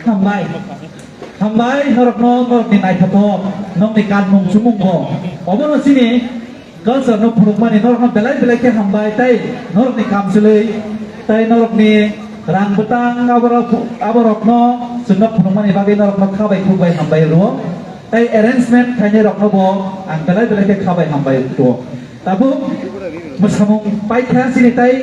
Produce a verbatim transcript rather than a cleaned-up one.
Hambai. Hambai, norokno, norokni naithothok, nokni kanmung chumung bo. Obono chini culture no phunukmani norokno belai belai khe hambai, tei norokni kamchwlwi, tei norokni rang bwtang aborok, aborokno chwngno phunukmani bagwi norokno kha bai khuk bai hambai rwo. Tei arrangement khainai rokno bo ang belai belai khe kha bai hambai rwo. Tabuk mwsamung paikha chini tei